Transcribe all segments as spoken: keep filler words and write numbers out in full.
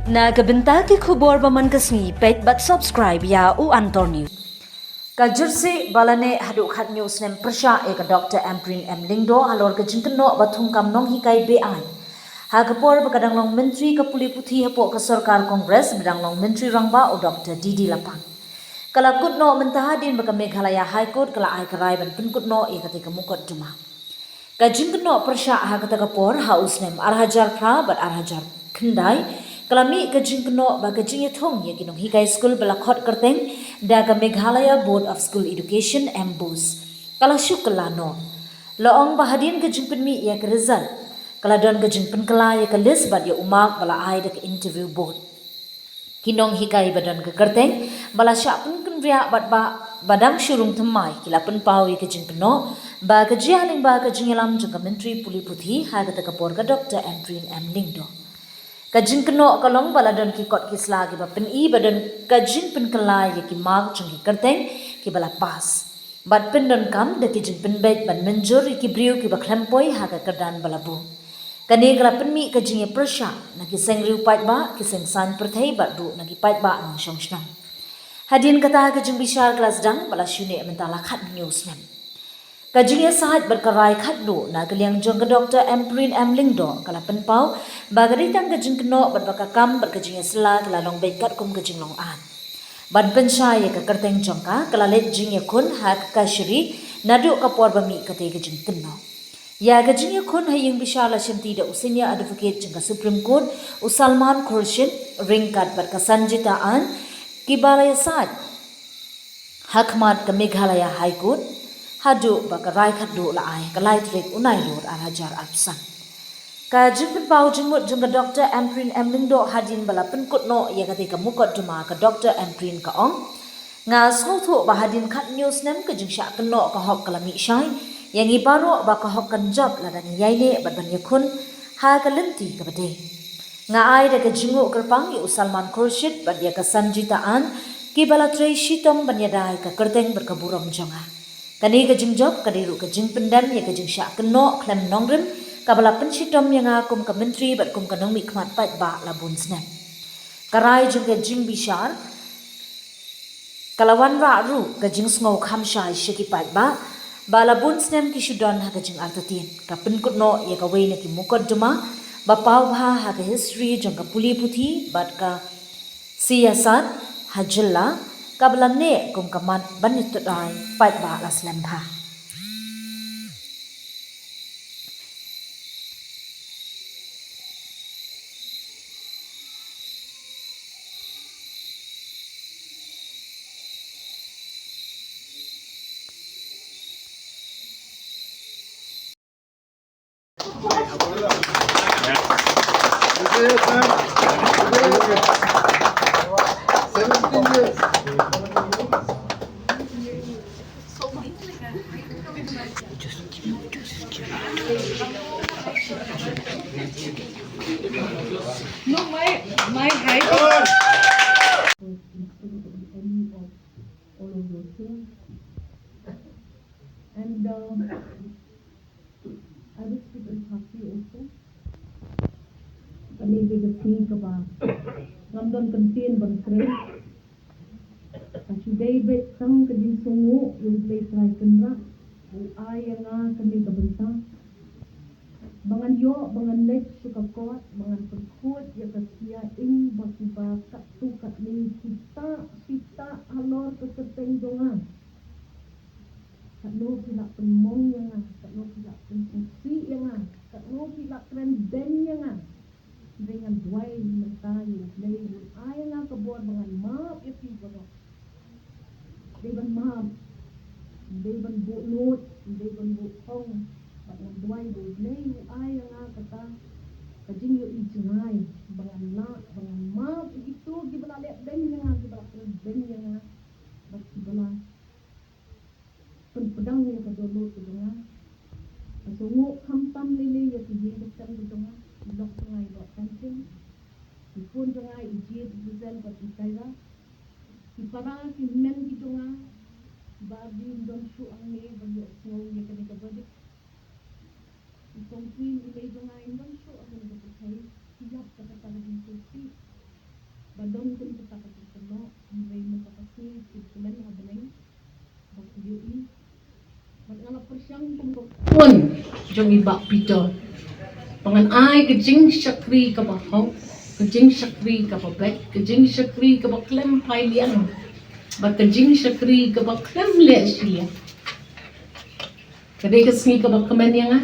Na ka bynta ki khubor ba man ka sngi, peit bad subscribe ïa u Antor News. Ka jyrsieh ba la neh haduh khathynñiew snem pyrshah ïa ka Doctor Ampareen M Lyngdoh halor ka jingkynnoh ba thungkam nonghikai beaiñ, ha ka por ba ka dang long Myntri ka Pule Puthi hapoh ka sorkar Congress ba dang long Myntri Rangbah u Doctor D D Lapang. Ka la kut noh mynta hadien ba ka Meghalaya High Court ka la ai ka rai ban pynkut noh ïa katei ka mukotduma. Ka jingkynnoh pyrshah ha kata ka por, ha u snem ar hajar phra bad ar hajar khyndai, ka la mih ka jingkynnoh ba ka jingïathung ïa ki nonghikai skul ba la khot kyrteng da ka Meghalaya Board of School Education, MBOSE, ka la shu kylla noh. La ong ba hadien ka jingpynmih ïa ka result, ka la don ka jingpynkylla ïa ka list bad ïa u mark ba la ai da ka interview board. Ki nonghikai ba don ka kyrteng ba la shah pynkynriah bad ba, ba dang shu rung thymmai, ki la pynpaw ïa ka jingkynnoh ba ka jia lyngba ka jingïalam jong ka Myntri Pule Puthi ha kata ka por, ka Doctor Ampareen M Lyngdoh. Ka jingkynnoh ka long ba la don ki kot ki sla kiba pyni ba don ka jingpynkylla ïa ki mark jong ki kyrteng kiba la pass, bad pyndonkam da ki jingpynbeit ban mynjur ïa ki briew kiba khlem poi ha ka kyrdan ba la buh. Kane ka la pynmih ka jingïapyrshah na ki seng riew paidbah, ki seng saiñ pyrthei bad ruh na ki paidbah nongshong shnong. Hadien kata, ka jingbishar ka la sdang ba la shu neh mynta la khathynñiew snem. Ka jingïasaid bad ka rai khatduh na ka liang jong ka Doctor Ampareen M Lyngdoh ka la pynpaw ba ka dei tang ka jingkynnoh bad ba ka kam bad ka jingïasylla ka la long beit katkum ka jinglong aiñ. Ban pynshai ïa ka kyrteng jong ka, ka la leit jingïakhun ha ka kashari naduh ka por ba mih katei ka jingkynnoh. Ïa ka jingïakhun ha ïing bishar la shimti da u Senior Advocate jong ka Supreme Court, u Salman Khurshid, ryngkat bad ka Sanjita Ain, kiba la ïasaid ha khmat ka Meghalaya High Court haduh ba ka rai khatduh la ai ha ka lai tarik u Nailur ar hajar arphew san. Ka jingpynpaw jingmut jong ka Doctor Ampareen M Lyngdoh hadien ba la pynkut noh ïa katei ka mukotduma, ka Doctor Ampareen ka ong: Nga sngewthuh ba hadien khathynñiew snem ka jingshah kynnoh ka hok ka la mih shai ïa ngi baroh, ba ka hok kan jop lada ngi ïaineh bad ban ïakhun ha ka lynti kaba dei. Nga ai da ka jingnguh kyrpang ïa u Salman Khurshid bad ïa ka Sanjita Ain, kiba la trei shitom ban ïada ïa ka kyrteng bad ka burom jong nga. Kane ka jingjop ka dei ruh ka jingpyndem ïa ka jingshah kynnoh khlem nongrim kaba la pynshitom ïa nga kum ka Myntri bad kum ka nongmihkhmat paidbah la bun snem. Ka rai jong ka jingbishar ka la wanrah ruh ka jingsngew kham shai sha ki paidbah ba la bun snem ki shu don ha ka jingartatien. Ka pynkut noh ïa kawei na ki mukotduma ba paw bha ha ka history jong ka pule puthi bad ka siasat ha jylla, kaba la neh kum ka mat ban ïathuh ïa ki paidbah la slem bha. No, my, my height. All of those things. And, um, I wish people happy also. Kane ka sngi kaba ngam don kyntien ban kren. Ka shu dei beit tang ka jingsngewnguh ïa U Blei Trai Kynrad, u ai ïa nga kane ka bynta ba ngan ïoh, ba ngan leit sha ka kot, ba ngan pynkhuid ïa ka sia ing ba kiba katto katne ki tah, ki tah halor ka kyrteng jong nga. Katno ki la pynmong ïa nga, katno ki la pynsngewsih ïa nga, katno ki la kren beiñ ïa nga. Hynrei ngan duwai mynta ïa U Blei un ai ïa nga ka bor ba ngan map ïa ki baroh. Dei ban map, dei ban buh nud, dei ban buh khong. Bad ngan duwai ba U Blei u ai ïa nga kata ka jingïohi jngai ba ngan lah, ba ngan map ïa kito kiba la leh beiñ ïa nga, kiba la kren beiñ ïa nga, bad kiba la pynpdeng ïa ka dohnud ka jong nga. Nga sngewnguh khamtam lei lei ïa ki ïing ki sem ki jong nga, i lok jong nga i Doh Pension, i khun jong nga i Jade, i Hazel bad i Tyra, ki para ki hynmen ki jong nga, ba ym don shuh hangne ban ïohsngew ïa kane ka verdict. I kong Queen i mei jong nga, im don shuh ha kane ka pyrthei, ki ïap da kata ka jingsngewsih. Don kum kata ka pyrkhat, hynrei mynta ka sngi ki kmen ha bneng ba ki ïohi. Bad nga la pyrshang kum ka khun jong i Bah Peter ba ngan ai ka jingshakri kaba hok, ka jingshakri kaba beit, ka jingshakri kaba khlem phai liang, bad ka jingshakri kaba khlem leh shiliang. Ka dei ka sngi kaba kmen ïa nga.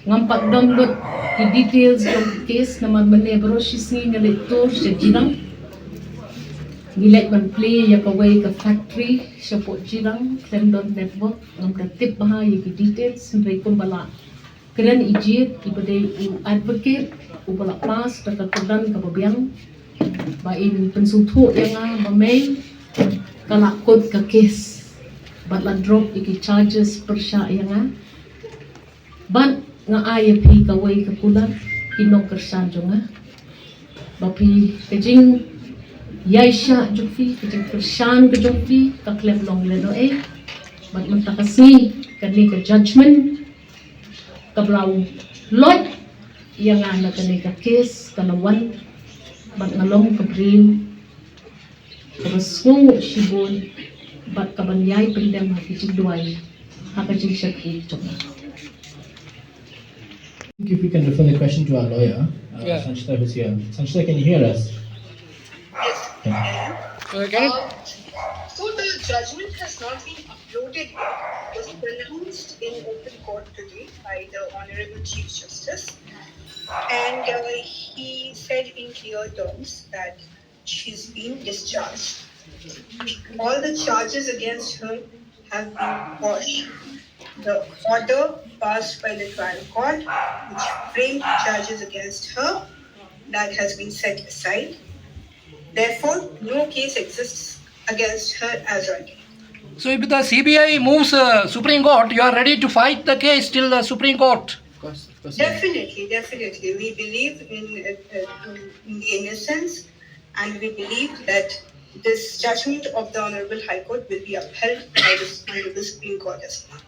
Ngam pat don lut ki details jong ka case namar mynne baroh shi sngi nga leit tour sha Jirang. Ngi leit ban plie ïa kawei ka factory shapoh Jirang, khlem don network, ngam da tip bha ïa ki details, hynrei kumba la kren i jied iba dei u advocate uba la pass da ka kyrdan kaba biang ba in pynsngewthuh ïa nga ba mei ka la kut ka case bad la drop ïa ki charges pyrshah ïa nga. Bad nga ai ïa phi kawei ka kular ki nongkyrshan jong nga ba phi ka jingïaishah jong phi, ka jingkyrshan ka jong phi ka khlem long lehnohei. Bad mynta ka sngi kane ka judgment kaba la u loit ïa nga na kane ka case ka la wan bad nga long ka briew kaba sngewnguh shibun bad kaban ïai pyndem ha ki jingduwai ha ka jingshakri jong nga. If we can refer the question to our lawyer, uh, yeah. Sanchita, who's here. Sanchita, can you hear us? Yes. Uh, can you... Um, so the judgment has not been uploaded yet. It was pronounced in open court today by the Honorable Chief Justice. And uh, he said in clear terms that she's been discharged. All the charges against her have been quashed. The order passed by the trial court, which framed charges against her, that has been set aside. Therefore, no case exists against her as on date. So if the C B I moves uh, Supreme Court, you are ready to fight the case till the Supreme Court? Of course, of course. Definitely, definitely. We believe in, uh, uh, in the innocence, and we believe that this judgment of the Honorable High Court will be upheld by the Honorable Supreme Court as well.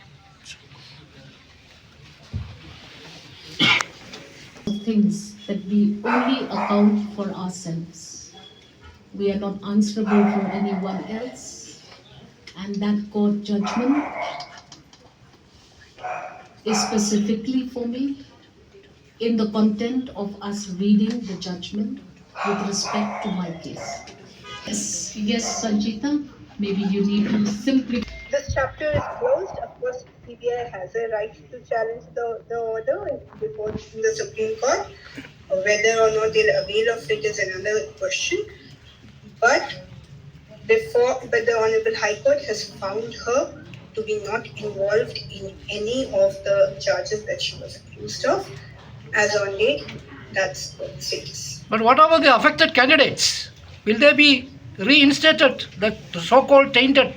Things that we only account for ourselves. We are not answerable for anyone else. And that court judgment is specifically for me in the content of us reading the judgment with respect to my case. Yes, yes, Sanchita, maybe you need to simply. This chapter is closed. Of course, C B I has a right to challenge the, the order before the Supreme Court. Whether or not they'll avail of it is another question. But before, but the Honorable High Court has found her to be not involved in any of the charges that she was accused of. As on date, that's the status. But what about the affected candidates? Will they be reinstated, the so-called tainted?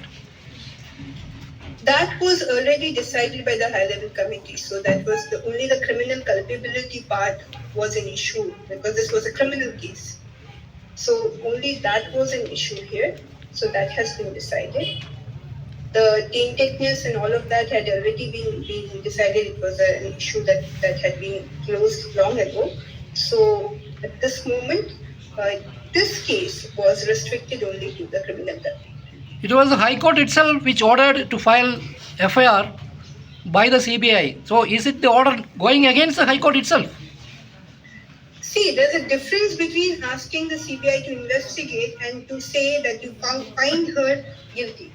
That was already decided by the high level committee, so that was the only the criminal culpability part was an issue because this was a criminal case. So only that was an issue here. So that has been decided. The taintedness and all of that had already been, been decided. It was an issue that, that had been closed long ago. So at this moment, uh, this case was restricted only to the criminal. It was the High Court itself which ordered to file F I R by the C B I. So is it the order going against the High Court itself? See, there's a difference between asking the C B I to investigate and to say that you found, find her guilty.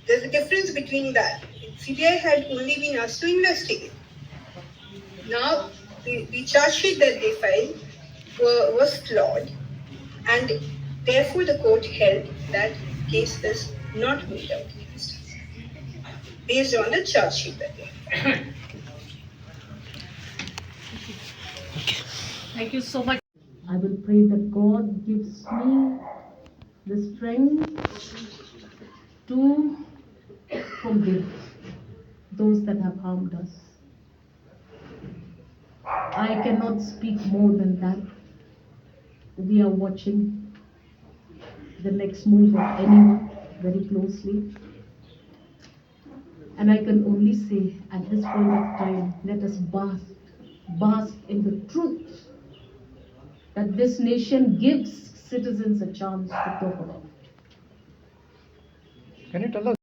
There's a difference between that. C B I had only been asked to investigate. Now, the, the charge sheet that they filed were, was flawed, and therefore the court held that case is not made out against her based on the charge sheet that they filed. Thank you so much. I will pray that God gives me the strength to forgive those that have harmed us. I cannot speak more than that. We are watching the next move of anyone very closely. And I can only say, at this point of time, let us bask, bask in the truth that this nation gives citizens a chance to talk about. Can you tell us